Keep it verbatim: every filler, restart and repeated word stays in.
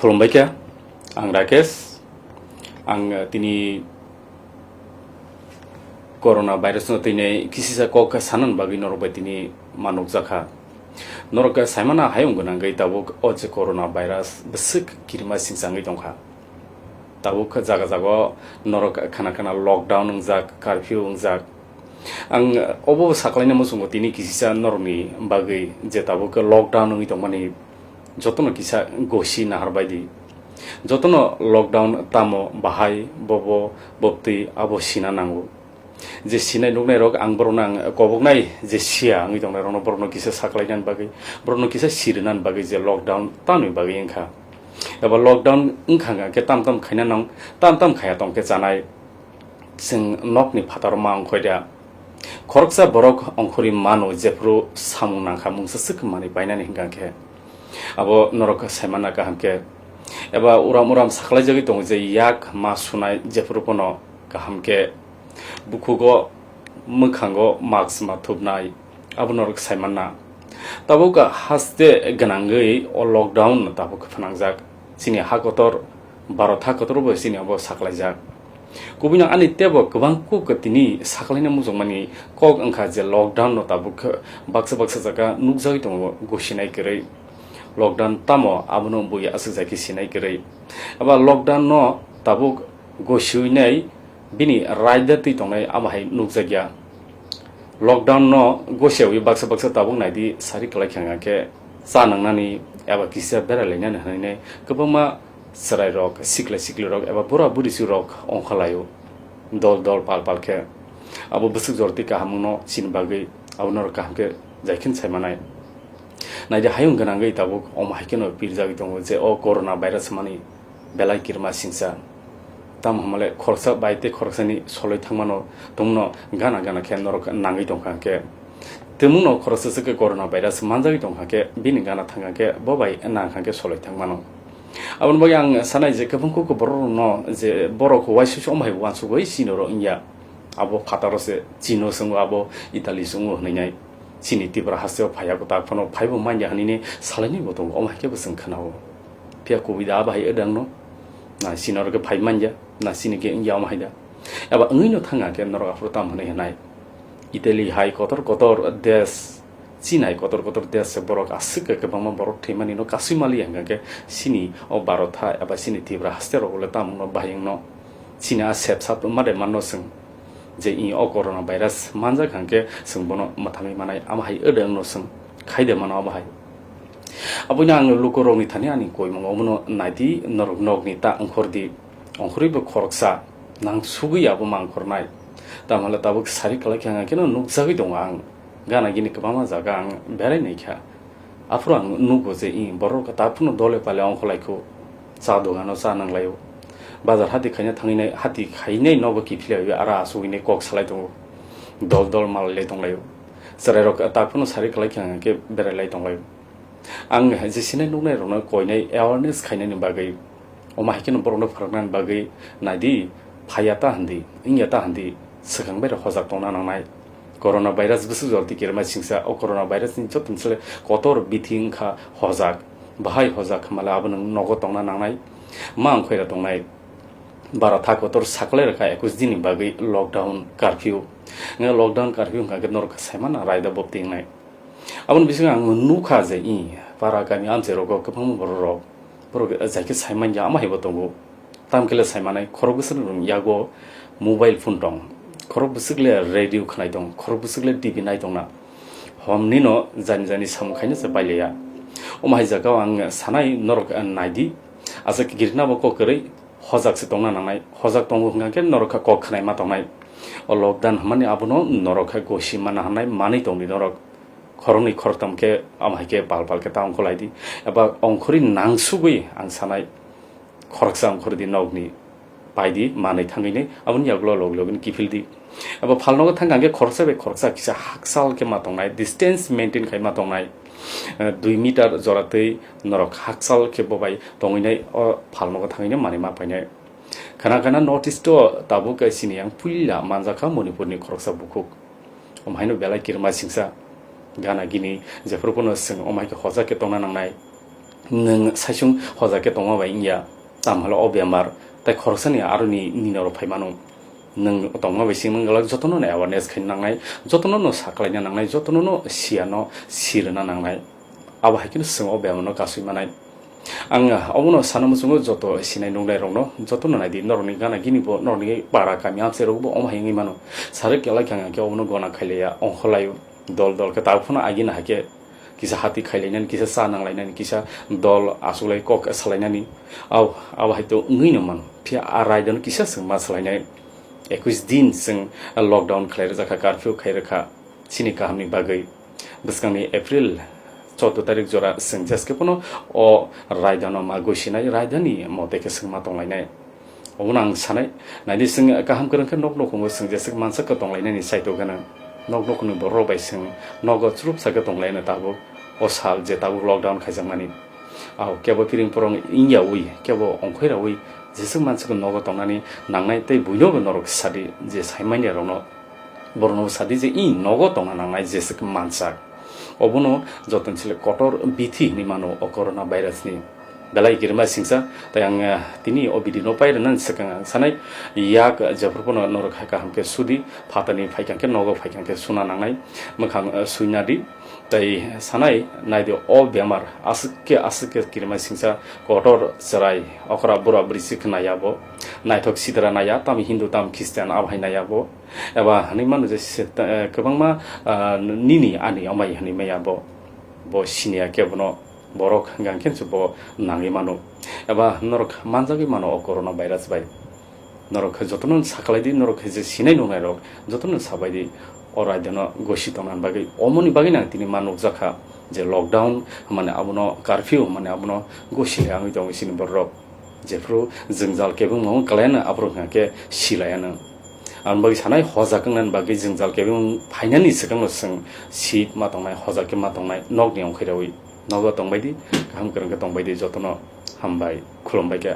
Khulumbai kha, ang Rakesh. Ang, eh, tini corona virus no tini kisisa kok khe sanani bagwi norok bai tini ma nukjakha. Norok khe saimana hayung gwnangwi tabuk o je corona virus bwswk kirima singchangwi tongkha. Tabuk khe jaga jaga o norok khana khana lockdown wngjak, curfew wngjak. Ang obo saklaina muchungo tini kisisa norokni bagwi je tabuk khe lockdown wngwi tongmani jotono kisa gosi nahar bai di. Jotono lockdown tamo bahai bobo bobtwi abo sina nango. Je sinai nuknai rok ang borokno ang koboknai je siya wngwi tongnai rokno borokno kisa saklainani bagwi, borokno kisa sirinani bagwi je lockdown tamni bagwi wngkha. Eba lockdown wngkha hwnkha khe tam tam khaina nang, tam tam khaya tong khe chanai. Chwng nokni phataro ma ongkhoi da. Khoroksa borok ongkhorwi mano jephru samung nangkha mungsa swk manwi painani hwnkha khe. Abo norok saimana kaham khe. Eba uram uram saklaijagwi tongo je yak ma sunai jephru pono kaham khe. Bukhugo mwkhango mask ma thupnai. Abo norok saimanna. Tabuk haste gwnangwi o lockdown tabuk phnangjak. Chini ha kotor, Bharat ha kotor bo chini abo saklaijak. Kubui no ani tebo kwbang kuk tini saklaina muchungmani kok wngkha je lockdown no tabuk baksa baksa jaga nukjagwi tongo gosinai kwrwi. Lockdown tamo abono bui aswk jai khe sinai kwrwi. Abo lockdown no tabuk gosiwinai bini raida twi tongnai abo hai nukjakya. Lockdown no gosiyawi baksa baksa tabuk naidi sari kwlai kha hwnkha khe cha nangnani eba kisa berai lainani hwnwi kwbangma chwrai rok, sikla sikli rok eba bura buri si rok ongkha laio, dol dol pal pal khe. Abo bwswk jor twi kaham wngno chini bagwi abo norok kaham khe jai khe sai manai. Naidi hayung gwnangwi tabuk omo hai kheno pirjagwi tongo je o corona virus mani belai kirima singsa. Tamo hwnmale khoroksa bai tei khoroksani soloi thangmano tongno gana gana khe norok nangwi tongkha hwnkhe. Twmungno khoroksa swk khe corona virus manjagwi tongkha khe bini gana thangkha khe bo bai nangkha khe soloi thangmano. Aboni bagwi ang sanai je kwbang kuk borok rokno je borok uaisuisu omo hai uansugwi chini oro wngya. Abo phataro se chino swngo abo Italy swngo hwnwi nai. Chini Tripura hasteo phaiya kwtal phano phaibo manya hwnwi salaini bo tongo omo hai khe bo chwng khwnao. Phiya kubui da abo hai wdangno. Na chini oro khe phai manya, na chini khe wngya omo hai da. Abo wngwi no thangya khe norok aphuru tamo hwnwi hwnai. Italy hai kotor kotor desh, chini hai kotor kotor desh se borok aswk khe kwbangma borok thwimani no kasui maliya hwnkha khe chini o Bharat ha eba chini Tripura haste rok le tamo no bahai wngno. Chini a sep sap ma de manno chwng. Je i o corona virus manjak hwnkhe chwng bono mwthangwi manai amo hai wdwng no chwng khai de mano abo hai. Aboino ang lukurokni thani ani koimung omono naidi norok nokni ta ongkhordi. Ongkhorwi bo khoroksa nang sugwi abo ma ongkhornai. Tamhala tabuk sari kwlai khe ang kheno nukjagwi tongo ang. Gana gini kwbangma jaga ang berai naikha. Aphuru ang nugo je i borok ta phano dole pale ongkhorlaikho. Cha dogano cha nanglaio. Bazar hati khaina thangwi nai, hati khainai nogo kiphilwi ara asugwi nai kok salai tongo. Dol dol mal lai tonglaio. Chwrairok ta phano sari kwlai khe ang khe berai lai tonglaio. Ang je sinai nuknai rokno koinai awareness khainani bagwi. Omo hai kheno borokno phwrwknani bagwi naidi, phaiya ta hwndi, wngya ta hwndi, swkang bai rok hojak tongna nangnai. Corona virus bwswk jor twi kirima singsa, o corona virus ni joto ni sle kotor bithi wngkha hojak. Bahai hojak hwnmale abo nwng nogo tongna nangnai, ma wngkhoira tongnai. Bharat ha kotor saklai rwkha ekush din ni bagwi lockdown, curfew. Nge lockdown, curfew wngkha khe norok saimano raida bopti wngnai. Aboni bisingo ang nukha je i para kami amchai rogo kwbangma borok rok, borok jaikhe saimanya ama haibo tongo. Tamkhe le saimanai khorok bwswk ni yago mobile phone tong, khorok bwswk le radio khwnai tong, khorok bwswk le T V nai tongna. Homni no jani jani samung khaina se pailiya. Omo hai jagao ang sanai norok naidi, asa kikrikna bo kok kwrwi hojak se tongna nangnai, hojak tongo hwnkha khe norok kha kok khwnai ma tongnai. O lockdown hwnmani abono norok kha gosi mana hwnai manwi tongdi norok. Khoroknwi khoroktham khe amo hai khe pal pal khe ta ongkhorlai di. Eba ongkhorwi nangsugwi ang sanai khoroksa ongkhordi nokni paidi manwi thangwi nai aboni yagulo log login kiphil di. Eba phalnogo thang khe khoroksa bai khoroksa kisa hakchal khe ma tongnai, distance maintain khai ma tongnai. Eh, dui meter jora twi norok hakchal khe bobai tongwi nai o phalnogo thangwi nai manwi ma painai. Khana khana North East o tabuk chini yang puila manjakha Manipur ni khoroksa bukhuk. Omo haino belai kirima singsa. Gana gini jephuru phano chwng omo hai khe hojak khe tongna nangnai. Nwng saisung hoja khe tongma bai wngya, tamo hwle o bemar tei khoroksani aroni nini oro phai mano. Nwng tongma bai simi wngla jotono no awareness khaina nangnai, jotono no saklaina nangnai, jotono no siya no sirwna nangnai. Abo hai kheno chwng o bemar no kasui manai. Ang obono sana muchungo joto sinai nuknai rokno jotono naidi, norokni gana gini bo, norokni para kami amchai rok bo omo hai wngwi mano. Sari kelai kha hwnkhe obono gona khailaiya, ongkhorlaio, dol dol khe tabuk phano agini hai khe kisa hati khailainani, kisa cha nanglainani, kisa dol achuklai kok salainani. Au, abo hai to wngwi no mano. Phiya a raidano kisa chwng ma salainai. Ekwis din chwng lockdown khlai rwjak kha, curfew khai rwkha. Chini kahamni bagwi bwskangni April chordo tarik jora chwng jeske phano o raidano ma gwisinai, raidani mote khe chwng ma tonglainai. Obono ang sanai, naidi chwng kaham kwrwng khe nok nukhungo chwng jeswk mansak khe tonglainani saitok gwnang. Nok nukhungni borok rok bai chwng nogo chwrupsa khe tonglaino tabuk o sal je tabuk lockdown khaijakmani. Ao kebo piring porong wngyaui, kebo ongkhoi raui jeswk mansak khe nogo tongnani nangnai tei buino bo norok sadi je saimanya rokno, borokno sadi je i nogo tongna nangnai jeswk mansak. Obono jotono chwle kotor bithi hinwi mano o corona virus ni. Belai kirima singsa, tei ang, eh, tini o video no pai rwnani swkang ang sanai, yak jephru phano norok hai kaham khe sudi, phatani phaikang khe nogo phaikang khe suna nangnai, mwkhang, eh, suina di, tei sanai naidi o bemar aswk khe aswk khe kirima singsa kotor chwrai okra bura bwrwi se khnaya bo, naithok sidra naya, tamo Hindu tamo Christian abo hai naya bo, eba hinwi mano je se, eh, kwbangma, ah, nini ani amai hinwi maya bo, bo siniya khe bono. Borok hwnkha khe se bo nangwi mano, eba norok manjagwi mano o corona virus bai. Norok jotono saklai di, norok je sinai nuknai rok jotono sabai di, o raidano gosi tongna bagwi. Omoni bagwi nang tini ma nukjakha je lockdown hwnmani abono, curfew hwnmani abono gosi le wngwi tongo chini borok. Jephru jwngjal kebengmung kwlaiano aphuru hwnkha khe silaiyano. Aboni bagwi sanai hoja wngnani bagwi jwngjal kebeng phainani swkangno chwng seat ma tongnai, hoja khe ma tongnai, nokni ongkhai raui nogo tongbai di, kaham kwrwng khe tongbai di jotono. Hambai, khulumbai khe.